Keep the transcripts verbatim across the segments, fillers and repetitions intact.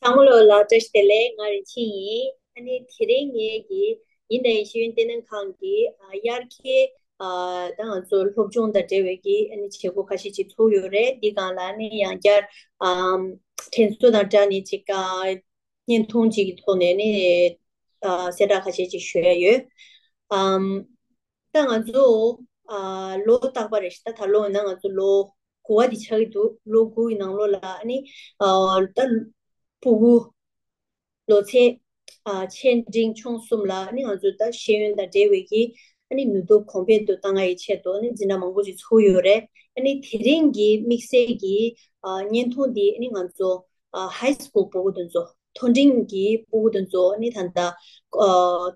ཚང་མ་ལོ་ལ་བཀྲ་ཤིས་བདེ་ལེགས། ང་རིན་ཆེན་ཡིན། ཨ་ནི་དེ་རིང་ངེད་ཀྱི་ཡིན་ནའི་ཤེས་ཡོན་བསྟི་གནས་ཁང་གི་ཨ་དབྱར་ཁའི་ཨ་ད་ང་ཚོ་སློབ་སྦྱོང་དང་འབྲེལ་བའི་གི་ཨ་ནི་བྱེད་སྒོ་ཁ་ཤས་ཅིག་ཚོགས་ཡོད་རེད། འདི་སྒང་ལ་ཨ་ནི་ཡང་བསྐྱར་ཨམ་དྲན་གསོ་དང་སྦྲགས་ནས་ཅིག་ཨ་བརྙན་ཐུང་ཅིག་གི་ཐོག་ནས་ཨ་ནི་ཨ་གསལ་བསྒྲགས་ཁ་ཤས་ཅིག་ཞུ་ཡ་ཡོད། ཨམ། ད་ང་ཚོ་ཨ་ལོ་རྟག་པ་རེད་ཤག་ད་ད་ལོ་ཡིན་ན་ང་ཚོ་ལོ་དགུ་པ་དེ་ཆགས་ཀྱི་འདུག་ལོ་དགུ་ཡི་ནང་ལོགས་ལ་ཨ་ནི་ཨ་ད་ཕྲུ་གུ་ལོ་ཚད་ཨ་ཆེ་འབྲིང་ཆུང་གསུམ་ལ་ཨ་ནི་ང་ཚོ་ད་ཤེས་ཡོན་དང་འབྲེལ་བའི་གི་ཨ་ནི་ནུས་སྟོབས་གོང་འཕེལ་དུ་བཏང་ཡ་ཡི་ཆེད་དུ་ཨ་ནི་འཛིན་གྲྭ་མང་པོ་ཞིག་ཚུགས་ཡོད་རེད། ཨ་ནི་དེ་རིང་གི་དམིགས་བསལ་གྱི་ཨ་བརྙན་ཐུང་འདི་ཨ་ནི་ང་ཚོ་ཨ་ཧའི་སི་ཀུལ་ཕྲུ་གུ་དེ་ཚོ་མཐོ་འབྲིང་གི་ཕྲུ་གུ་དེ་ཚོ་ཨ་ནི་ད་ལྟ་ཨ་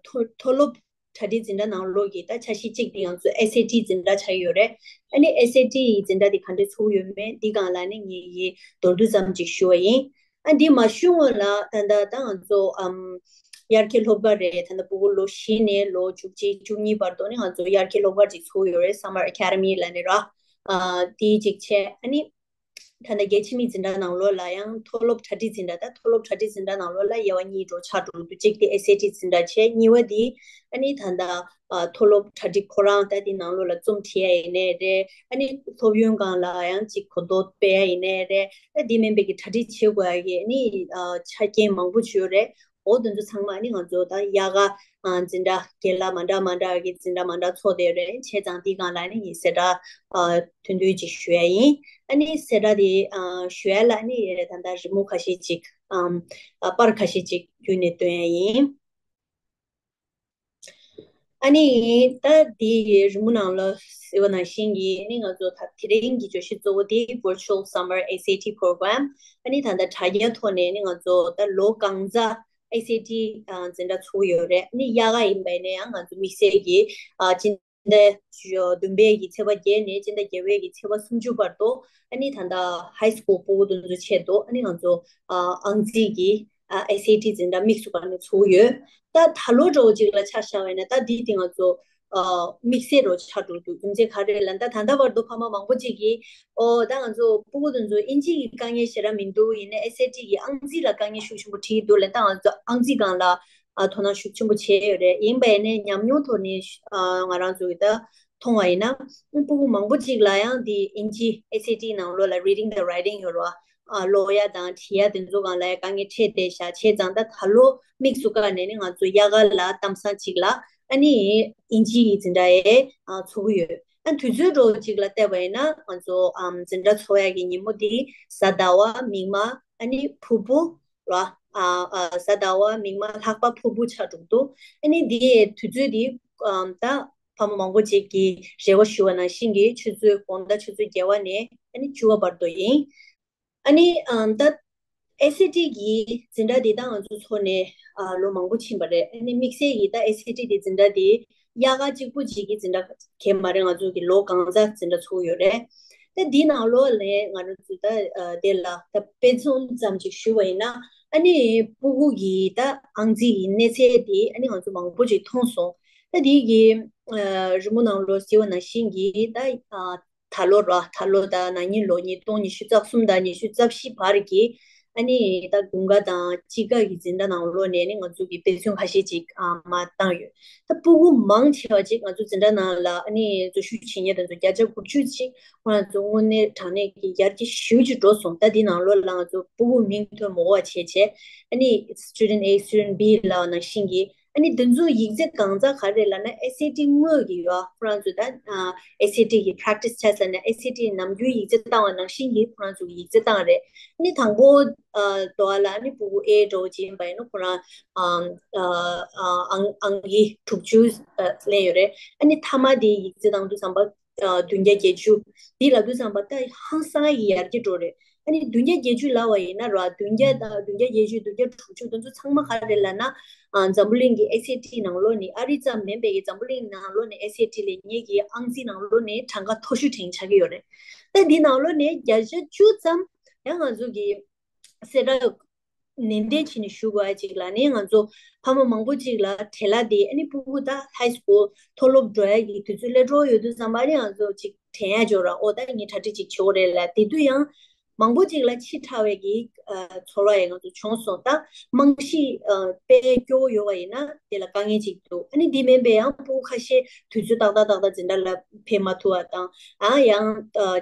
མཐོ་མཐོ་སློབ་གྲ་སྒྲིག་འཛིན་གྲྭ་ནང་ལོགས་ཀྱི་ད་འཆར་གཞི་གཅིག་དེ་ང་ཚོ་ཨེས་ཨེ་ཊི་འཛིན་གྲྭ་ཆགས་ཡོད་རེད། ཨ་ནི་ཨེས་ཨེ་ཊི་ཡི་འཛིན་གྲྭ་དེ་ག་འདྲས་ཚུགས་ཡོད་མེད་འདི་སྒང་ལ་ནི་ངེད་ཀྱིས་མདོར་བསྡུས་ཙམ་ཅིག་ཞུ་བ་ཡིན། ཨ་འདི་མ་ཞུ་སྔོན་ལ་ད་ལྟ་ད་ང་ཚོ་ཨམ་དབྱར་ཁའི་སློབ་གར་རེད། ད་ལྟ་ཕྲུ་གུ་ལོ་བཞི་ནས་ལོ་བཅུ་གཅིག་བཅུ་གཉིས་བར་དུ་ནི་ང་ཚོ་དབྱར་ཁའི་སློབ་གར་ཅིག་ཚུགས་ཡོད་རེད། Summer Academy ལབ་ནས་ར། ཨ་དེ་གཅིག་བྱས། ཨ་ནི་ད་ལྟ་རྒྱལ་ཕྱི་མིའི་འཛིན་གྲྭ་ནང་ལོགས་ལ་ཡང་མཐོ་སློབ་གྲ་སྒྲིག་འཛིན་གྲྭ་ད་མཐོ་སློབ་གྲ་སྒྲིག་འཛིན་གྲྭ་ནང་ལོགས་ལ་དབྱེ་བ་གཉིས་འགྲོ་ཆགས་འགྲོ་འདུག་གཅིག་དེ་ཨེས་ཨེ་ཊི་འཛིན་གྲྭ་བྱས། གཉིས་པ་དེ་ཨ་ནི་ད་ལྟ་ཨ་མཐོ་སློབ་གྲ་སྒྲིག་ཁོ་རང་ད་དེ་ནང་ལོགས་ལ་རྩོམ་བྲིས་ཡ་ཡིན་ནའི་རེད། ཨ་ནི་སློབ་ཡོན་སྒང་ལ་ཡང་ཅིག་གོ་རྟོགས་སྤེལ་ཡ་ཡིན་ནའི་རེད། ད་དེ་མིན་པའི་གི་གྲ་སྒྲིག་བྱེད་དགོས་ཡ་གི་ཨ་ནི་ཨ་ཆ་རྐྱེན་མང་པོ་ཅིག་ཡོད་རེད། འོ་དེ་ཚོ་ཚང་མ་ནི་ང་ཚོ་ད་དབྱར་ཁ་ཨ་འཛིན་གྲྭ་རྒན་ལགས་མ་འདྲ་མ་འདྲ་གི་འཛིན་གྲྭ་མ་འདྲ་ཚོགས་བསྡད་རེད། བྱས་ཙང་དེའི་སྒང་ལ་ནི་ངས་གསལ་བསྒྲགས་ཨ་ཐུང་ཐུང་ཅིག་ཞུ་ཡ་ཡིན། ཨ་ནི་གསལ་བསྒྲགས་དེ་ཨ་ཞུ་ཡ་ལ་ནི་ད་ལྟ་རི་མོ་ཁ་ཤས་ཅིག་ཨམ་ཨ་པར་ཁ་ཤས་ཅིག་བརྒྱུད་ནས་སྟོན་ཡ་ཡིན། ཨ་ནི་ད་དེ་རི་མོ་ནང་ལ་གཟིགས་པ་ནང་བཞིན་གྱི་ནི་ང་ཚོ་ད་དེ་རིང་གི་བརྗོད་གཞི་གཙོ་བོ་དེ་Virtual Summer ཨེས་ཨེ་ཊི་Program ཨ་ནི་ད་ལྟ་དྲ་རྒྱའི་ཐོག་ནས་ནི་ང་ཚོ་ད་ལོ་གང་ཚ་ཨེས་ཨེ་ཊི་འཛིན་གྲྭ་ཚུགས་ཡོད་རེད། ཨ་ནི་དབྱར་ཁ་ཡིན་པ་ཡིན་ན་ཡང་ང་ཚོ་དམིགས་བསལ་གྱི་ཨ་སྤྱི་ཟླ་བདུན་པའི་གི་ཚེས་པ་བརྒྱད་ནས་སྤྱི་ཟླ་བརྒྱད་པའི་གི་ཚེས་པ་སུམ་ཅུ་བར་དུ་ཨ་ནི་ད་ལྟ་ཧའི་སི་ཀུལ་ཕྲུ་གུ་དེ་ཚོའི་ཆེད་དུ་ཨ་ནི་ང་ཚོ་ཨ་ཨང་རྩིས་ཀྱི་ཨ་ཨེས་ཨེ་ཊི་འཛིན་གྲྭ་དམིགས་སུ་བཀར་ནས་ཚུགས་ཡོད། ད་ད་ལོ་འདྲ་བོ་ཅིག་ལ་ཆ་བཞག་པ་ཡིན་ན་ད་འདི་དེ་ང་ཚོ་ཨ་དམིགས་བསལ་འདྲ་བོ་ཆགས་འགྲོ་འདུག་རྒྱུ་མཚན་ག་རེ་རེད་ལབ་ན་ད་ད་ལྟ་བར་དུ་ཕ་མ་མང་པོ་ཅིག་གིས་ཨོ་ད་ང་ཚོ་ཕྲུ་གུ་དེ་ཚོ་ཨིན་ཇི་གི་དཀའ་ངལ་ཞེ་དྲག་མི་འདུག་ཡིན་ནའི་ཨེས་ཨེ་ཊི་གི་ཨང་རྩིས་ལ་དཀའ་ངལ་ཤུགས་ཆེན་པོ་འཕྲད་ཀྱི་འདུག་ལབ། ད་ང་ཚོ་ཨང་རྩིས་སྒང་ལ་ཨ་དོ་སྣང་ཤུགས་ཆེན་པོ་བྱས་ཡོད་རེད། ཡིན་པ་ཡིན་ནའི་ཉམས་མྱོང་ཐོག་ནས་ཨ་ང་རང་ཚོ་གི་ད་མཐོང་བ་ཡིན་ན་ཕྲུ་གུ་མང་པོ་ཅིག་ལ་ཡང་དེ་ཨིན་ཇི་ཨེས་ཨེ་ཊི་ནང་ལོགས་ལ་reading དང་writing ཡོད་རེད་བ། ཨ་ཀློག་ཡ་དང་བྲིས་ཡ་དེ་ཚོ་སྒང་ལ་ཡང་དཀའ་ངལ་འཕྲད་བསྡད་ཤག་བྱས་ཙང་ད་ད་ལོ་དམིགས་སུ་བཀར་ནས་ནི་ང་ཚོ་དབྱར་ཁ་ལ་གཏམ་བཟང་ཅིག་ལ་ཨ་ནི་ཨིན་ཇི་ཡི་འཛིན་གྲྭ་ཡས་ཨ་ཚོགས་ཀྱི་ཡོད། ཨ་དུས་ཚོད་འདྲ་བོ་ཅིག་ལ་བལྟས་པ་ཡིན་ན་ང་ཚོ་ཨམ་འཛིན་གྲྭ་ཚོགས་ཡ་གི་ཉིན་མོ་དེ་གཟའ་ཟླ་བ་མིག་དམར་ཨ་ནི་ཕུར་བུ་ར་ཨ་ཨ་གཟའ་ཟླ་བ་མིག་དམར་ལྷག་པ་ཕུར་བུ་ཆགས་འགྲོ་གི་འདུག་ཨ་ནི་དེའི་དུས་ཚོད་དེ་ཨམ་ད་ཕ་མ་མང་པོ་ཅིག་གིས་རེ་བ་ཞུ་བ་ནང་བཞིན་གྱི་ཆུ་ཚོད་དགོང་དག་ཆུ་ཚོད་བརྒྱད་པ་ནས་ཨ་ནི་བཅུ་པ་བར་དུ་ཡིན། ཨ་ནི་ཨ་ད་ཨེས་ཨེ་ཊི་གི་འཛིན་གྲྭ་འདི་ད་ང་ཚོ་ཚོགས་ནས་ཨ་ལོ་མང་པོ་ཕྱིན་པ་རེད། ཨ་ནི་དམིགས་བསལ་གྱི་ད་ཨེས་ཨེ་ཊི་གི་འཛིན་གྲྭ་འདི་དབྱར་ཁ་གཅིག་པུ་གཅིག་གི་འཛིན་གྲྭ་གས་མ་རེད། ང་ཚོ་གི་ལོ་གང་ཚ་འཛིན་གྲྭ་ཚུགས་ཡོད་རེད། ད་འདི་ནང་ལོགས་ལ་ང་རང་ཚོ་ད་ཨ་དེ་ལ་ད་དཔེ་མཚོན་ཙམ་ཅིག་ཞུ་བ་ཡིན་ན་ཨ་ནི་ཕྲུ་གུ་གི་ད་ཨང་རྩིས་ཀྱི་གནས་ཚད་དེ་ཨ་ནི་ང་ཚོ་མང་པོ་ཅིག་མཐོང་སོང་། ད་དེ་གི་ཨ་རི་མོ་ནང་ལོགས་གཟིགས་པ་ནང་བཞིན་གྱི་ད་ཨ་ད་ལོ་ར་ད་ལོ་དང་ན་ནིང་ལོ་ཉིས་སྟོང་ཉི་ཤུ་རྩ་གསུམ་དང་ཉི་ཤུ་རྩ་བཞི་བར་གྱི་ཨ་ནི་ད་དགུན་ཁ་དང་དཔྱིད་ཀ་གི་འཛིན་གྲྭ་ནང་ལོགས་ནས་ནི་ང་ཚོ་གི་དཔེ་མཚོན་ཁ་ཤས་ཅིག་ཨ་མར་བཏང་ཡོད། ད་ཕྲུ་གུ་མང་ཆེ་བ་ཅིག་ང་ཚོ་འཛིན་གྲྭ་ནང་ལ་ཨ་ནི་འཛུལ་ཞུགས་བྱེད་མཁན་དེ་ཚོ་བརྒྱ་ཆ་དགུ་བཅུ་ཅིག་ཁོ་རང་ཚོ་དངོས་གནས་དྲང་གནས་ཀྱི་ཡར་རྒྱས་ཞེ་པོ་ཅིག་འགྲོ་སོང་། ད་འདི་ནང་ལོགས་ལ་ང་ཚོ་ཕྲུ་གུ་མིང་ཐོན་མ་དགོས་པ་བྱས་བྱས་ཨ་ནི་student A student B ལབ་པ་ནང་བཞིན་གྱི་ཨ་ནི་དེ་ཚོ་ཡིག་ཚད་གང་ཚ་ག་རེ་ལབ་ན་ཨེས་ཨེ་ཊི་དངོས་ཀྱི་ཡོད། ཁོ་རང་ཚོ་ད་ཨ་ཨེས་ཨེ་ཊི་གི་practice test ལབ་ན་ཨེས་ཨེ་ཊི་ནམ་རྒྱུན་ཡིག་ཚད་བཏང་བ་ནང་བཞིན་གྱི་ཁོ་རང་ཚོ་གི་ཡིག་ཚད་བཏང་རེད། ཨ་ནི་དང་པོ་ཨ་དོ་བ་ལ་ཨ་ནི་ཕྲུ་གུ་A འདྲ་བོ་ཅིག་ཡིན་པ་ཡིན་ན་ཁོ་རང་ཨ་ཨ་ཨང་ཨང་ཀི་དྲུག་ཅུ་ཨ་ལེན་ཡོད་རེད། ཨ་ནི་མཐའ་མ་དེ་ཡིག་ཚད་བཏང་དུས་ཙམ་པ་ཨ་བདུན་བརྒྱ་བརྒྱད་ཅུ་དེ་ལབ་དུས་ཙམ་པ་ད་ཧང་སང་ཡི་ཡར་རྒྱས་འགྲོ་རེད། ཨ་ནི་བདུན་བརྒྱ་བརྒྱད་ཅུ་ལབ་པ་ཡིན་ན་ར་བདུན་བརྒྱ་དང་བདུན་བརྒྱ་བརྒྱད་ཅུ་བདུན་བརྒྱ་དྲུག་ཅུ་དེ་ཚོ་ཚང་མ་ག་རེ་ལབ་ན་ཨ་འཛམ་བུ་གླིང་གི་ཨེས་ཨེ་ཊི་ནང་ལོགས་ནས་ཨ་རི་ཙམ་མིན་པའི་གི་འཛམ་བུ་གླིང་ནང་ལོགས་ནས་ཨེས་ཨེ་ཊི་ལེན་མཁན་གྱི་ཨང་རྩིས་ནང་ལོགས་ནས་གྲངས་ཀ་མཐོ་ཤོས་དེ་ཆགས་ཀྱི་ཡོད་རེད། ད་འདི་ནང་ལོགས་ནས་བརྒྱ་ཆ་བཅུ་ཙམ་ཡང་ང་ཚོ་གི་གསལ་བསྒྲགས་ནན་ཏན་བྱས་ནས་ཞུ་དགོས་ཡ་ཅིག་ལ་ནི་ང་ཚོ་ཕ་མ་མང་པོ་ཅིག་ལ་བྲེལ་བ་དེ་ཨ་ནི་ཕྲུ་གུ་ད་ཧའི་སི་ཀུལ་མཐོ་སློབ་འགྲོ་ཡ་གི་དུས་ཚོད་སླེབས་འགྲོ་ཡོད་དུས་ཙམ་པ་ཨ་ནི་ང་ཚོ་ཅིག་དྲན་ཡ་འབྱོར་ར། ཨོ་ད་ངས་གྲ་སྒྲིག་ཅིག་བྱེད་དགོས་རེད་ལབ། དེ་དུས་ཡང་ མང་པོ་ཅིག་ལ་ཕྱི་དྲགས་པའི་གི་ཚོར་བ་ཡང་ང་ཚོ་བྱུང་སོང་། ད་རྨང་གཞི་དཔེ་སྐྱོ་བོ་ཡོད་པ་ཡིན་ན་དེ་ལ་དཀའ་ངལ་ཅིག་འདུག་ཨ་ནི་འདི་མིན་པའི་ཡང་ཕྲུ་གུ་ཁ་ཤས་དུས་ཚོད་ཏག་ཏག་ཏག་ཏག་འཛིན་གྲྭ་ལ་ཕེབས་མ་ཐུབ་པ་དང་། ཨ་ཡང་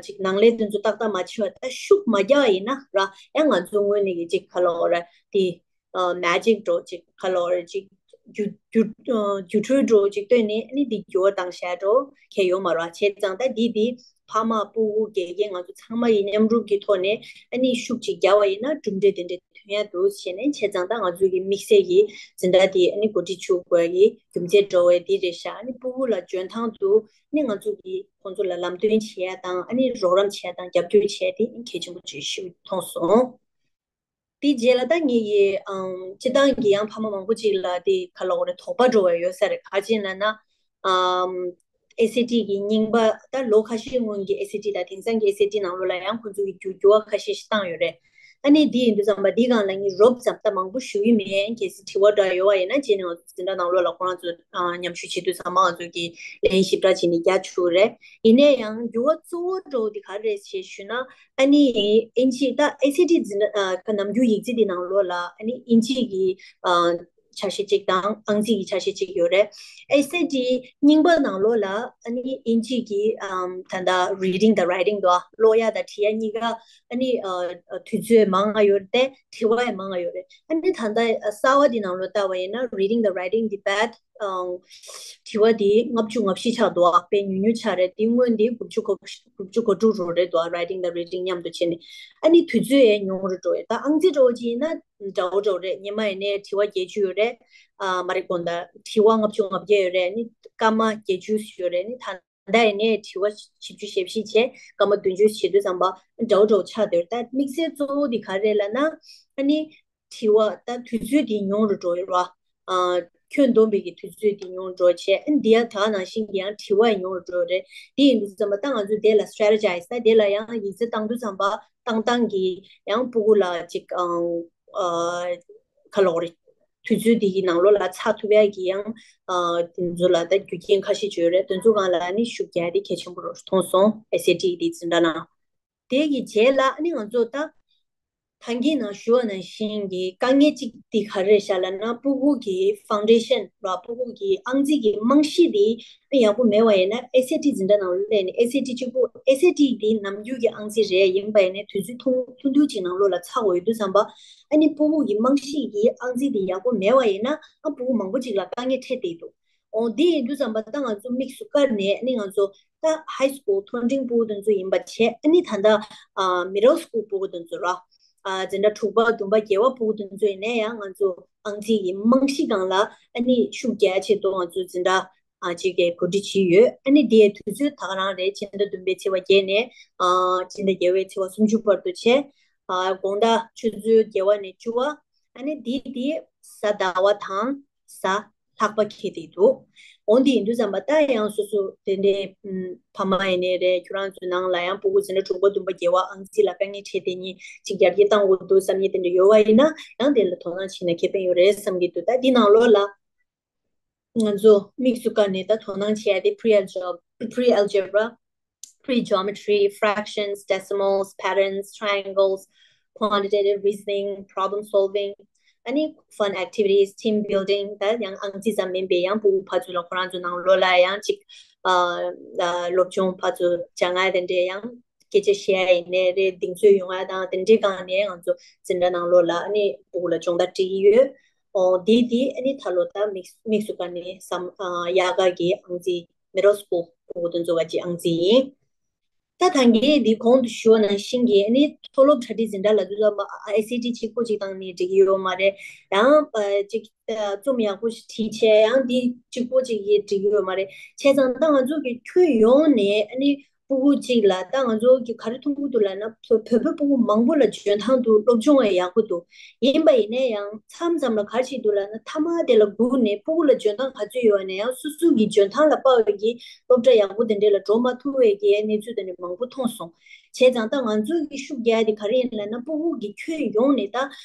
ཅིག་ནང་ལས་དེ་ཚོ་ཏག་ཏག་མ་བྱས་པ། ད་ཤུགས་མ་རྒྱག་པ་ཡིན་ན་ར་ཡང་ང་ཚོ་ངོས་ནས་གི་ཅིག་ག་ལབ་དགོས་རེད། དེ་མེ་ཇིག་འདྲ་ཅིག་ག་ལབ་དགོས་རེད། ཅིག་སྒྱུ་སྒྱུ་སྒྱུ་འཕྲུལ་འདྲ་ཅིག་བཏོན་ནས་ཨ་ནི་འདི་འགྱུར་བ་བཏང་བཞག་འདྲ་ཁྱེད་ཡོད་མ་རེད་བ། བྱས་ཙང་ད་འདི་འདི་ཕ་མ་ཕྲུ་གུ་དགེ་རྒན་ང་ཚོ་ཚང་མ་ཡི་མཉམ་རུབ་ཀྱི་ཐོག་ནས་ཨ་ནི་ཤུགས་ཅིག་རྒྱག་པ་ཡིན་ན་གྲུབ་འབྲས་དེ་འདྲ་ཐོན་ཡ་འདུག་བྱས་ནས། བྱས་ཙང་ད་ང་ཚོའི་གི་དམིགས་བསལ་གྱི་འཛིན་གྲྭ་དེ་ཨ་ནི་གོ་སྒྲིག་བྱེད་དགོས་ཀྱི་རྒྱུ་མཚན་འདྲ་བོ་དེ་རེད་ཤག་ཨ་ནི་ཕྲུ་གུ་ལ་འཇོན་ཐང་དུ་ཨ་ནི་ང་ཚོ་གི་ཁོང་ཚོ་ལ་ལམ་སྟོན་བྱེད་ཡ་དང་ཨ་ནི་རོགས་རམ་བྱེད་ཡ་དང་རྒྱབ་སྐྱོར་བྱེད་ཡ་དེ་གལ་ཆེན་པོ་ཅིག་ཤིག་མཐོང་སོང་། དེའི་རྗེས་ལ་ད་ངེད་ཀྱི་ཨམ་སྤྱི་བཏང་གི་ཡང་ཕ་མ་མང་པོ་ཅིག་ལ་དེ་ག་ལབ་དགོས་རེད། དོགས་པ་འདྲ་བོ་ཡོད་ས་རེད། ག་རེ་བྱས་ན་ན་ཨམ་ཨེ་སི་ཨེ་ཊི་གི་རྙིང་པ་ད་ལོ་ཁ་ཤས་སྔོན་གྱི་ཨེ་སི་ཨེ་ཊི་དང་དེང་སང་གི་ཨེ་སི་ཨེ་ཊི་ནང་ལོགས་ལ་ཡང་ཁོང་ཚོ་གི་འགྱུར་འགྱུར་བ་ཁ་ཤས་ཤིག་བཏང་ཡོད་རེད། ཨ་ནི་འདི་ཡིན་དུས་ཙམ་པ་འདི་སྒང་ལ་ངས་རོབ་ཙམ་ད་མང་པོ་ཞུ་གི་མེད། གལ་སྲིད་དྲི་བ་འདྲ་ཡོད་པ་ཡིན་ན་རྗེས་ནས་ང་ཚོ་འཛིན་གྲྭ་ནང་ལོགས་ལ་ཁོ་རང་ཚོ་ཨ་མཉམ་ཞུགས་བྱེད་དུས་ཙམ་པ་ང་ཚོ་གི་ལན་ཞིབ་ཕྲ་བྱས་ནས་རྒྱག་ཆོག་རེད། ཡིན་ན་ཡང་འགྱུར་བ་གཙོ་བོ་འདྲ་བོ་འདི་ག་རེ་རེད་ཞེས་ཞུས་ན། ཨ་ནི་ཨིན་ཇི་ད་ཨེ་སི་ཨེ་ཊི་འཛིན་གྲྭ་ཨ་ནམ་རྒྱུན་ཡིག་རྩིས་འདི་ནང་ལོགས་ལ་ཨ་ནི་ཨིན་ཇི་གི་ཨ་ཆ་ཤས་གཅིག་དང་ཨང་རྩིས་ཀྱི་ཆ་ཤས་གཅིག་ཡོད་རེད། ཨེ་སི་ཨེ་ཊི་རྙིང་པ་ནང་ལོགས་ལ་ཨ་ནི་ཨིན་ཇི་གི་ཨམ་ད་ལྟ་རི་ཌིང་དང་རའི་ཊིང་དང་ཀློག་ཡ་དང་འབྲི་ཡ་གཉིས་ཀ་ཨ་ནི་ཨ་ཨ་དུས་ཚོད་མང་ང་ཡོད་རེད། དེ་འབྲི་བ་ཡང་མང་ང་ཡོད་རེད། ཨ་ནི་ད་ལྟ་གསར་བ་འདི་ནང་ལོགས་ལྟ་བ་ཡིན་ན་རི་ཌིང་དང་རའི་ཊིང་འདི་བད་ཨང་འབྲི་བ་འདི་ལྔ་བཅུ་ང་བཞི་ཆགས་འདུག་ཨ་དཔེ་ཉུང་ཉུང་ཆགས་རེད། དེ་སྔོན་འདི་དགུ་བཅུ་གོ་དགུ་བཅུ་གོ་དྲུག་རུ་རེད་འདུག་ཨ་རའི་ཊིང་དང་རི་ཌིང་མཉམ་དུ་བྱས་ནས། ཨ་ནི་དུས་ཚོད་ཡང་ཉུང་རུ་འགྲོ་ཡོད། ད་ཨང་རྩིས་འདྲ་བོ་ཅིག་ཡིན་ན་འདྲ་བོ་འདྲ་བོ་རེད། སྔོན་མ་ཡིན་ནའི་དྲི་བ་བརྒྱད་ཅུ་ཡོད་རེད། ཨ་མ་རེད། དགོངས་དག་དྲི་བ་ལྔ་བཅུ་ང་བརྒྱད་ཡོད་རེད། ཨ་ནི་སྐར་མ་བརྒྱད་ཅུ་ཡོད་རེད། ཨ་ནི་ད་ད་ཡིན་ནའི་དྲི་བ་བཞི་བཅུ་ཞེ་བཞི་བྱས་སྐར་མ་བདུན་ཅུ་བྱེད་དུས་ཙམ་པ་འདྲ་བོ་འདྲ་བོ་ཆགས་བསྡད་ཡོད། ད་དམིགས་བསལ་གཙོ་བོ་དེ་ག་རེ་རེད་ལབ་ན། ཨ་ནི་དྲི་བ་ད་དུས་ཚོད་དེ་ཉུང་རུ་འགྲོ་ཡོད་ར། ཨ་ཁྱོན་བསྡོམས་པའི་གི་དུས་ཚོད་དེ་ཉུང་རུ་འགྲོ་བྱས། ཨ་ནི་འདི་ཡང་དེ་ག་ནང་བཞིན་གྱི་ཡང་དྲི་བ་ཡང་ཉུང་རུ་འགྲོ་ཡོད་རེད། དེ་ཡིན་དུས་ཙམ་པ་ད་ང་ཚོས་དེ་ལ་སི་ཊེ་རེ་ཇའི་ཛི་ད་དེ་ལ་ཡང་ཡིག་ཚད་བཏང་དུས་ཙམ་པ་བཏང་བཏང་གི་ཡང་ཕྲུ་གུ་ལ་ཅིག་ཨང་ཨ་ག་ལབ་དགོས་རེད། དུས་ཚོད་འདི་གི་ནང་ལོགས་ལ་ཚར་ཐུབ་ཡ་གི་ཡང་ཨ་དེ་ཚོ་ལ་ད་རྒྱུ་རྐྱེན་ཁ་ཤས་ཅིག་ཡོད་རེད། དེ་ཚོ་སྒང་ལ་ནི་ཤུགས་རྒྱག་ཡ་དེ་གལ་ཆེན་པོ་རུ་མཐོང་སོང་། ཨེ་སི་ཨེ་ཊི་དེ་འཛིན་གྲྭ་ནང་། དེ་གི་རྗེས་ལ་ནི་ང་ཚོ་ད་ད་གིན་ནང་ཞུ་བ་ནང་བཞིན་གྱི་དཀའ་ངལ་གཅིག་དེ་ག་རེ་རེད་ཤག་ལབ་ན། ཕྲུ་གུ་གི་ཕའུན་ཌེ་ཤན་ར་ཕྲུ་གུ་གི་ཨང་རྩིས་ཀྱི་རྨང་གཞི་དེ་ཡག་པོ་མེད་པ་ཡིན་ན། ཨེ་སི་ཨེ་ཊི་འཛིན་གྲྭ་ནང་ལ་སླེབས་ནས་ཨེ་སི་ཨེ་ཊི་གཅིག་པོ། ཨེ་སི་ཨེ་ཊི་དེ་ནམ་རྒྱུན་གྱི་ཨང་རྩིས་རེད། ཡིན་པ་ཡིན་ནའི་དུས་ཚོད་ཐུང་ཐུང་ཐུང་ཅིག་ནང་ལོགས་ལ་ཚར་དགོས་ཡོད་དུས་ཙམ་པ། ཨ་ནི་ཕྲུ་གུ་གི་རྨང་གཞི་གི་ཨང་རྩིས་དེ་ཡག་པོ་མེད་པ་ཡིན་ན། ཨ་ཕྲུ་གུ་མང་པོ་ཅིག་ལ་དཀའ་ངལ་འཕྲད་བསྡད་འདུག་འོ་དེ་ཡིན་དུས་ཙམ་པ་ད་ང་ཚོ་དམིགས་སུ་བཀར་ནས་ཨ་ནི་ང་ཚོ་ད་ཧའི་སི་ཀུལ་མཐོ་འབྲིང་ཕྲུ་གུ་དེ་ཚོ་ཡིན་པ་བྱས། ཨ་ནི་ད་ལྟ་ཨ་མི་ཌལ་སི་ཀུལ་ཕྲུ་གུ་དེ་ཚོ་ར། ཨ་འཛིན་གྲྭ་དྲུག་པ་བདུན་པ་བརྒྱད་པ་ཕྲུ་གུ་དེ་ཚོ་ཡིན་ནའི་ཡང་ང་ཚོ་ཨང་རྩིས་ཀྱི་རྨང་གཞི་སྒང་ལ་ཨ་ནི་ཤུགས་རྒྱག་ཆེད་དུ་ང་ཚོ་འཛིན་གྲྭ་ཨ་གཅིག་གིས་གོ་སྒྲིག་བྱས་ཡོད། ཨ་ནི་དེའི་དུས་ཚོད་ད་ག་རང་རེད། ཕྱི་ཟླ་བདུན་པའི་ཚེས་པ་བརྒྱད་ནས་ཨ་ཕྱི་ཟླ་བརྒྱད་པའི་ཚེས་པ་སུམ་ཅུ་བར་དུ་བྱས། ཨ་དགོང་དག་ཆུ་ཚོད་བརྒྱད་པ་ནས་བཅུ་པ། ཨ་ནི་དེ་དེ་གཟའ་ཟླ་བ་དང་གཟའ་ལྷག་པ་འཁེལ་བསྡད་འདུག་འོ་འདི་ཡིན་དུས་ཙམ་པ་ད་ཡང་སོ་སོ་དེ་འདྲའི་ཨུམ་ཕ་མ་ཡིན་ནའི་རེད། ཁྱོད་རང་ཚོའི་ནང་ལ་ཡང་ཕྲུ་གུ་འཛིན་གྲྭ་དྲུག་པ་བདུན་པ་བརྒྱད་པ་ཨང་རྩིས་ལ་དཀའ་ངལ་འཕྲད་དེ་ཉིད་ཅིག་ཡར་རྒྱས་གཏང་དགོས་འདུག་བསམ་མཁན་དེ་འདྲ་ཡོད་པ་ཡིན་ན་ཡང་དེ་ལ་དོ་སྣང་བྱས་ན་ཁེ་ཕན་ཡོད་རེད་བསམ་གྱི་འདུག་ད་འདི་ནང་ལོགས་ལ་ང་ཚོ་དམིགས་སུ་བཀར་ནས་ད་དོ་སྣང་བྱེད་ཡ་དེ་pre algebra, pre algebra, pre geometry, fractions, decimals, patterns, triangles, quantitative reasoning, problem solving, ཨ་ནི་fun activities, team building། ད་ཡང་ཨང་རྩིས་ཙམ་མིན་པའི་ཡང་ཕྲུ་གུ་ཕར་ཚུར་ལ་ཁོ་རང་ཚོ་ནང་ལོགས་ལ་ཡང་ཅིག་ཨ་ཨ་སློབ་སྦྱོང་ཕར་ཚུར་སྦྱང་ཡ་དེ་འདྲའི་ཡང་སྐད་ཆ་བཤད་ཡ་ཡིན་ནའི་རེད། གདེང་ཚོད་ཡོང་ཡ་དང་དེ་འདྲའི་སྒང་ནས་ང་ཚོ་འཛིན་གྲྭ་ནང་ལོགས་ལ་ཨ་ནི་ཕྲུ་གུ་ལ་སྦྱོང་བརྡར་སྤྲད་ཀྱི་ཡོད། ཨོ་དེ་དེ་ཨ་ནི་ད་ལོ་ད་དམིགས་དམིགས་སུ་བཀར་ནས་བསམ་ཨ་དབྱར་ཁ་གི་ཨང་རྩིས་middle school ཕྲུ་གུ་དེ་ཚོ་ག་ཅིག་ཨང་རྩིས་ཡིན། ད་ད་གིན་འདི་གོང་དུ་ཞུས་པ་ནང་བཞིན་གྱི་ཨ་ནི་མཐོ་སློབ་གྲ་སྒྲིག་འཛིན་གྲྭ་ལབ་དུས་ཙམ་པ་ཨེ་སི་ཨེ་ཊི་གཅིག་པོ་གཅིག་བཏང་ནས་འགྲིག་གི་ཡོད་མ་རེད། ཡང་ཨ་གཅིག་ཨ་རྩོམ་ཡག་པོ་ཞིག་བྲིས་བྱས་ཡང་འདི་གཅིག་པོ་གཅིག་གིས་འགྲིག་གི་ཡོད་མ་རེད། བྱས་ཙང་ད་ང་ཚོ་གི་ཁྱོན་ཡོངས་ནས་ཨ་ནི་ཕྲུ་གུ་གཅིག་ལ་ད་ང་ཚོ་གི་ག་རེ་མཐོང་གི་འདུག་ལབ་ན་བོད་བོད་པའི་ཕྲུ་གུ་མང་པོ་ལ་འཇོན་ཐང་འདུག་སློབ་སྦྱོང་ཡང་ཡག་པོ་འདུག་ཡིན་པ་ཡིན་ནའི་ཡང་མཚམས་མཚམས་ལ་ག་རེ་བྱེད་འདུག་ལབ་ན་མཐའ་མ་དེ་ལ་སྒུག་ནས་ཕྲུ་གུ་ལ་འཇོན་ཐང་ག་ཚོད་ཡོད་པ་ནས་ཡང་སོ་སོ་གི་འཇོན་ཐང་ལ་དཔག་པའི་གི་སློབ་གྲྭ་ཡག་པོ་དེ་འདྲ་ལ་འགྲོ་མ་ཐུབ་པའི་གི་གནས་ཚུལ་དེ་འདྲ་མང་པོ་མཐོང་སོང་། བྱས་ཙང་ད་ང་ཚོ་གི་ཤུགས་རྒྱག་ཡ་དེ་ག་རེ་ཡིན་ལབ་ན་ཕྲུ་གུ་གི་ཁྱོན་ཡོངས་ནས་ད་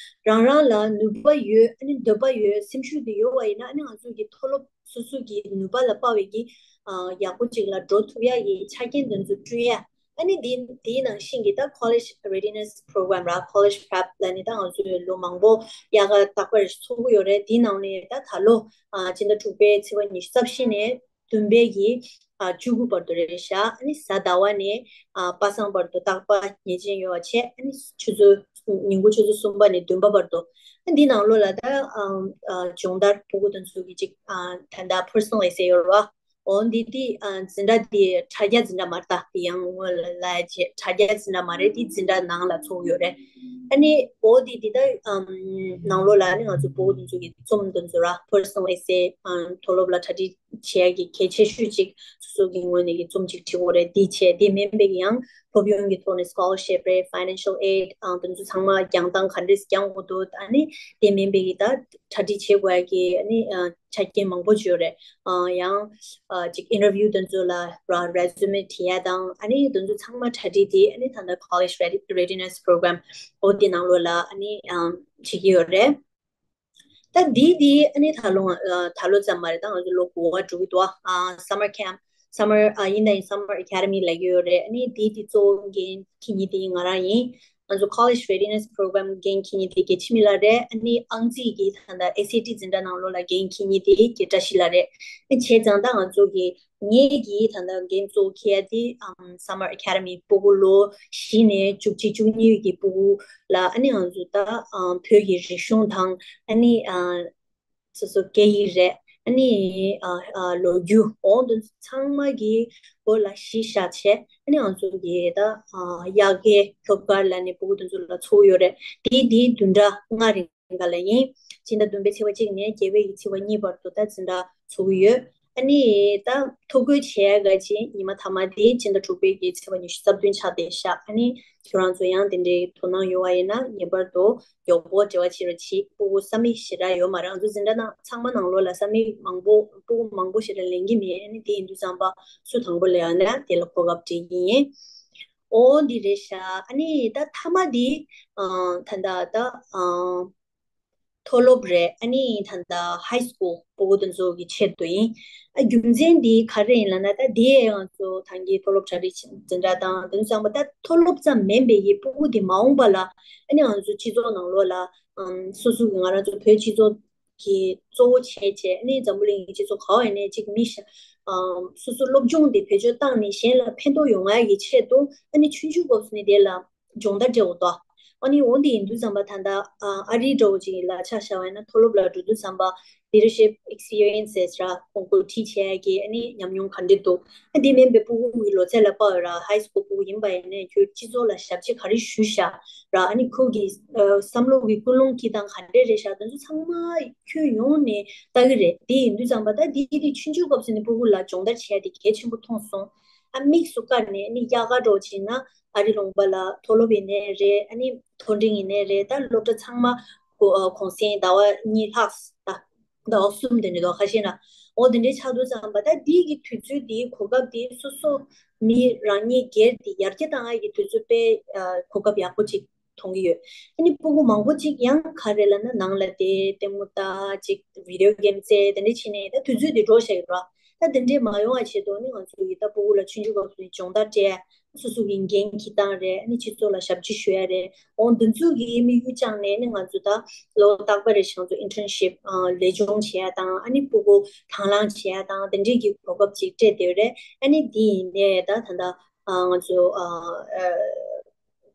རང་རང་ལ་ནུས་པ་ཡོད། ཨ་ནི་འདོད་པ་ཡོད། སེམས་ཤུགས་དེ་ཡོད་པ་ཡིན་ན་ཨ་ནི་ང་ཚོ་གི་མཐོ་སློབ་སོ་སོ་གི་ནུས་པ་ལ་དཔག་པའི་གི་ཨ་ཡག་པོ་ཅིག་ལ་འགྲོ་ཐུབ་ཡ་གི་ཆ་རྐྱེན་དེ་ཚོ་བསྐྲུན་ཡ། ཨ་ནི་འདི་འདིའི་ནང་བཞིན་གྱི་ད་College Readiness Program ར། College Prep ལ་ནི་ད་ང་ཚོས་ལོ་མང་པོ་དབྱར་ཁ་རྟག་པར་ཚོགས་ཀྱི་ཡོད་རེད། འདིའི་ནང་ནས་ད་ད་ལོ་ཨ་སྤྱི་ཟླ་དྲུག་པའི་ཚེས་པ་ཉི་ཤུ་རྩ་བཞི་ནས་བདུན་པའི་གི་ཨ་བཅུ་དགུ་བར་དུ་རེད་ཤག་ཨ་ནི་གཟའ་ཟླ་བ་ནས་ཨ་པ་སངས་བར་དུ་རྟག་པར་ཉེས་ཅན་ཡོད་པ་བྱས། ཨ་ནི་ཆུ་ཚོད་ཉིན་གུང་ཆུ་ཚོད་གསུམ་པ་ནས་བདུན་པ་བར་དུ། ཨ་འདི་ནང་ལོགས་ལ་ད་ཨ་ཨ་སྦྱོང་བརྡར་ཕྲུ་གུ་དེ་ཚོ་གི་ཅིག་ཨ་ད་ལྟ་personal essay ཡོད་རེད་བ། འོ་འདི་དེ་ཨ་འཛིན་གྲྭ་དེ་དྲ་རྒྱ་འཛིན་གྲྭ་མ་རེད། ད་དེ་ཡང་སྔོན་ལ་ལབ་ཡ་བྱས། དྲ་རྒྱ་འཛིན་གྲྭ་མ་རེད། དེ་འཛིན་གྲྭ་ནང་ལ་ཚོགས་ཡོད་རེད། ཨ་ནི་འོ་དེ་དེ་ད་ཨམ་ནང་ལོགས་ལ་ཨ་ནི་ང་ཚོ་ཕྲུ་གུ་དེ་ཚོ་གི་རྩོམ་དེ་ཚོ་ར། Personal essay ཨ་མཐོ་སློབ་ལ་གྲ་སྒྲིག་བྱེད་ཡ་གི་གལ་ཆེ་ཤོས་ཅིག་སོ་སོ་གི་ངོས་ནས་ཀྱི་རྩོམ་ཅིག་བྲིས་དགོས་རེད། དེ་བྱས་དེ་མིན་པའི་གི་ཡང་སློབ་ཡོན་གྱི་ཐོག་ནས་scholarship རེད། Financial aid ཨ་དེ་ཚོ་ཚང་མ་རྒྱག་སྟངས་ག་འདྲས་རྒྱག་དགོས་འདུག་ཨ་ནི་དེ་མིན་པའི་གི་ད་གྲ་སྒྲིག་བྱེད་དགོས་ཡ་གི་ཨ་ནི་ཨ་ཆ་རྐྱེན་མང་པོ་ཅིག་ཡོད་རེད། ཨ་ཡང་ཨ་ཅིག་interview དེ་ཚོ་ལ་ར་resume བྲིས་ཡ་དང་། ཨ་ནི་དེ་ཚོ་ཚང་མ་གྲ་སྒྲིག་དེ་ཨ་ནི་ད་ལྟ་College Readi- Readiness Program འོ་དེ་ནང་ལོགས་ལ་ཨ་ནི་ཨ་བྱེད་ཀྱི་ཡོད་རེད། ད་འདི་འདི་ཨ་ནི་ད་ལོ་ང་ཨ་ད་ལོ་ཙམ་མ་རེད། ད་ང་ཚོ་ལོ་དགུ་པ་འགྲོ་གི་འདུག་ཨ་summer camp summer ཨ་ཡིན་ད་ཡིན། Summer Academy ལབ་ཀྱི་ཡོད་རེད། ཨ་ནི་འདི་འདི་གཙོ་བོ་འགན་འཁྱེར་མཁན་དེ་ང་རང་ཡིན། ང་ཚོ་College Readiness Program འགན་འཁྱེར་མཁན་དེ་རྒན་འཆི་མེད་ལགས་རེད། ཨ་ནི་ཨང་རྩིས་ཀྱི་ད་ལྟ་ཨེ་སི་ཨེ་ཊི་འཛིན་གྲྭ་ནང་ལོགས་ལ་འགན་འཁྱེར་མཁན་དེ་རྒན་བཀྲ་ཤིས་ལགས་རེད། ཨ་བྱས་ཙང་ད་ང་ཚོ་གི་ངེད་ཀྱིས་ད་ལྟ་འགན་གཙོ་བོ་འཁྱེར་ཡ་དེ་ཨམ་Summer Academy ཕྲུ་གུ་ལོ་བཞི་ནས་བཅུ་གཅིག་བཅུ་གཉིས་ཀྱི་ཕྲུ་གུ་ལ་ཨ་ནི་ང་ཚོ་ད་ཨམ་བོད་ཀྱི་རིག་གཞུང་དང་། ཨ་ནི་ཨ་སོ་སོ་སྐད་ཡིག་རེད། ཨ་ནི་ཨ་ཨ་ལོ་རྒྱུས་འོ་དེ་ཚོ་ཚང་མ་གི་སྐོར་ལ་གཞི་བཞག་བྱས། ཨ་ནི་ང་ཚོ་གི་ད་ཨ་དབྱར་ཁའི་སློབ་གར་ལ་ནི་ཕྲུ་གུ་དེ་ཚོ་ལ་ཚོགས་ཡོད་རེད། དེ་དེ་བདུན་ཕྲག་ལྔ་རིང་ག་ལ་ཡིན། སྤྱི་ཟླ་བདུན་པའི་ཚེས་པ་གཅིག་ནས་བརྒྱད་པའི་གི་ཚེས་པ་གཉིས་བར་དུ་ད་འཛིན་གྲྭ་ཚོགས་ཀྱི་ཡོད། ཨ་ནི་ད་ཐོ་འགོད་བྱེད་ཡ་ག་ཅིག་ཉི་མ་མཐའ་མ་དེ་སྤྱི་ཟླ་དྲུག་པའི་གི་ཚེས་པ་ཉི་ཤུ་རྩ་བདུན་ཆགས་བསྡད་ཤག་ཨ་ནི་ཁྱོད་རང་ཚོ་ཡང་དེ་འདྲའི་དོ་སྣང་ཡོད་པ་ཡིན་ན་ངེས་པར་དུ་མགྱོགས་པོ་འབྲེལ་བ་བྱེད་རོགས་གྱིས། ཕྲུ་གུ་ས་མིག་ཞེ་དྲག་ཡོད་མ་རེད། ང་ཚོ་འཛིན་གྲྭ་ནང་ཚང་མ་ནང་ལོགས་ལ་ས་མིག་མང་པོ་ཕྲུ་གུ་མང་པོ་ཞེ་དྲག་ལེན་གྱི་མེད། ཨ་ནི་དེ་ཡིན་དུས་ཙམ་པ་སུ་དང་པོ་ལེན་ཡ་ན་དེ་ལ་གོ་སྐབས་སྤྲད་ཀྱི་ཡིན། འོ་འདི་རེད་ཤག་ཨ་ནི་ད་མཐའ་མ་འདི་ཨ་ད་ད་ད་ཨ་མཐོ་སློབ་རེད། ཨ་ནི་ད་ལྟ་high school ཕྲུ་གུ་དེ་ཚོ་གི་ཆེད་དུ་ཡིན། ཨ་རྒྱུ་མཚན་འདི་ག་རེ་ཡིན་ལབ་ན། ད་དེ་ང་ཚོ་ད་གིན་མཐོ་སློབ་གྲ་སྒྲིག་འཛིན་གྲྭ་དང་དེ་ཚོ་ཚང་མ་ད་མཐོ་སློབ་ཙམ་མིན་པའི་གི་ཕྲུ་གུ་དེ་མ་འོངས་པ་ལ་ཨ་ནི་ང་ཚོ་སྤྱི་ཚོགས་ནང་ལོགས་ལ་ཨམ་སོ་སོ་གི་ང་རང་ཚོ་བོད་སྤྱི་ཚོགས་ཀྱི་གཙོ་བོ་བྱས་བྱས། ཨ་ནི་འཛམ་བུ་གླིང་གི་སྤྱི་ཚོགས་ག་བ་ཡིན་ནའི་ཅིག་མི་ཤ་ཨམ་སོ་སོ་སློབ་སྦྱོང་དེ་བེད་སྤྱོད་བཏང་ནས་གཞན་ལ་ཕན་ཐོགས་ཡོང་ཡ་གི་ཆེད་དུ་ཨ་ནི་ཆུང་ཆུང་སྐབས་སུ་ནས་དེ་ལ་སྦྱོང་བརྡར་སྤྲད་འོ་དོ། ཨ་ནི་འོ་འདི་ཡིན་དུས་ཙམ་པ་ད་ལྟ་ཨ་ཨ་རི་འདྲ་བོ་ཅིག་ལ་ཆ་བཞག་པ་ཡིན་ན་མཐོ་སློབ་ལ་འགྲོ་དུས་ཙམ་པ་leadership experiences ར་ཁོང་ཁོ་ཁྲིད་བྱས་ཀྱི་ཨ་ནི་ཉམས་མྱོང་ག་འདྲ་འདུག་ཨ་འདི་མིན་པའི་ཕྲུ་གུ་གི་ལོ་ཚད་ལ་དཔག་ཡོད་ར། high school ཕྲུ་གུ་ཡིན་པ་ཡིན་ནའི་ཁྱོད་སྤྱི་ཚོགས་ལ་ཞབས་ཕྱི་ག་རེ་ཞུས་ཤག་ར། ཨ་ནི་ཁོ་གི་ཨ་བསམ་བློ་གི་ཀུན་སློང་སྐྱིད་སྟངས་ག་འདྲ་རེད་ཤག་དེ་ཚོ་ཚང་མ་ཁྱོན་ཡོངས་ནས་ལྟ་གི་རེད། དེ་ཡིན་དུས་ཙམ་པ་ད་འདི་འདི་ཆུང་ཆུང་སྐབས་སུ་ནས་ཕྲུ་གུ་ལ་སྦྱོང་བརྡར་བྱས་ཏེ་གལ་ཆེན་པོ་མཐོང་སོང་། ཨ་དམིགས་སུ་བཀར་ནས་ཨ་ནི་དབྱར་ཁ་འདྲ་བོ་ཅིག་ན་ཨ་རི་ལུང་པ་ལ་མཐོ་སློབ་ཡིན་ནའི་རེད། ཨ་ནི་མཐོ་འབྲིང་ཡིན་ནའི་རེད། ད་སློབ་གྲྭ་ཚང་མ་གོ- ཨ་གུང་སེང་ཟླ་བ་གཉིས་ལྷག་ད་ཟླ་བ་གསུམ་དེ་འདྲ་འདུག་ཁ་ཤས་ན། འོ་དེ་འདྲའི་ཆགས་དུས་ཙམ་པ་ད་འདི་གི་དུས་ཚོད་འདི་གོ་སྐབས་འདི་སོ་སོ་མི་རང་ཉིད་སྒེར་དེ་ཡར་རྒྱས་བཏང་ཡ་གི་དུས་ཚོད་དཔེ་ཨ་གོ་སྐབས་ཡག་པོ་ཅིག་མཐོང་གི་ཡོད། ཨ་ནི་ཕྲུ་གུ་མང་པོ་ཅིག་ཡང་ག་རེ་ལབ་ན་ནང་ལ་བསྡད་ལྟད་མོ་ལྟ་ཅིག་video game རྩེ་དེ་འདྲ་བྱས་ནས་ད་དུས་ཚོད་དེ་འགྲོ་བཞག་ཡོད་ར། ད་དེ་འདྲས་མ་ཡོང་བ་ཆེད་དུ་ནི་ང་ཚོ་ཡི་ད་ཕྲུ་གུ་ལ་ཆུང་ཆུང་སྐབས་སུ་ནས་སྦྱོང་བརྡར་སྤྲད། སོ་སོ་གི་འགན་འཁྱེར་སྟངས་རེད། ཨ་ནི་སྤྱི་ཚོགས་ལ་ཞབས་ཕྱི་ཞུ་ཡ་རེད། འོ་འདི་ཚོ་གི་དམིགས་ཡུལ་བཅངས་ནས་ནི་ང་ཚོ་ད་ལོ་རྟག་པར་རེ་བཞིན་ང་ཚོ་internship ཨ་ལས་སྦྱོང་བྱེད་ཡ་དང་། ཨ་ནི་ཕྲུ་གུ་དང་བླངས་བྱེད་ཡ་དང་དེ་འདྲས་ཀྱི་གོ་སྐབས་ཅིག་སྤྲད་བསྡད་ཡོད་རེད། ཨ་ནི་འདི་ཡིན་ནའི་ད་ད་ལྟ་ཨ་ང་ཚོ་ཨ་ཨ་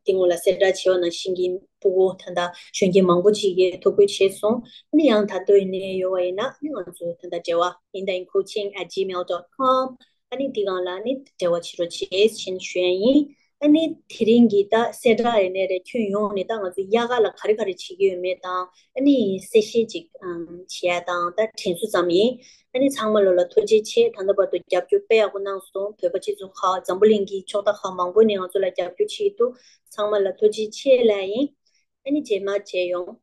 དེ་སྔོན་ལ་གསལ་བསྒྲགས་བྱས་པ་ནང་བཞིན་གྱི་ཕྲུ་གུ་ད་ལྟ་གཞོན་སྐྱེས་མང་པོ་ཅིག་གིས་ཐོ་འགོད་བྱས་སོང་། ཨ་ནི་ཡང་ད་ལྟ་ཡིན་ནའི་ཡོད་པ་ཡིན་ན་ཨ་ནི་ང་ཚོ་ད་ལྟ་འབྲེལ་བ་ཡིན་ད་ཡིན་coaching at gmail dot com ཨ་ནི་འདི་སྒང་ལ་ནི་འབྲེལ་བ་བྱེད་རོགས་བྱེད་ཞེས་ཞུ་ཡ་ཡིན། ཨ་ནི་དེ་རིང་གི་ད་གསལ་བསྒྲགས་ཡིན་ནའི་རེད། ཁྱོན་ཡོངས་ནས་ད་ང་ཚོ་དབྱར་ཁ་ལ་ག་རེ་ག་རེ་བྱེད་ཀྱི་ཡོད་མེད་དང་། ཨ་ནི་གསལ་བཤད་ཅིག་ཨམ་བྱེད་ཡ་དང་ད་དྲན་གསོ་ཙམ་ཡིན། ཨ་ནི་ཚང་མ་ལོ་ལ་ཐུགས་རྗེ་ཆེ། ད་ལྟ་བར་དུ་རྒྱབ་སྐྱོར་དཔེ་ཡག་པོ་གནང་སོང་། བོད་པ་སྤྱི་ཚོགས་ཁག་འཛམ་བུ་གླིང་གི་ཕྱོགས་མཐའ་ཁག་མང་པོ་ནས་ང་ཚོ་ལ་རྒྱབ་སྐྱོར་བྱེད་ཀྱི་འདུག་ཚང་མ་ལ་ཐུགས་རྗེ་ཆེ་ལབ་ཡིན། ཨ་ནི་རྗེས་མ་མཇལ་ཡོང་།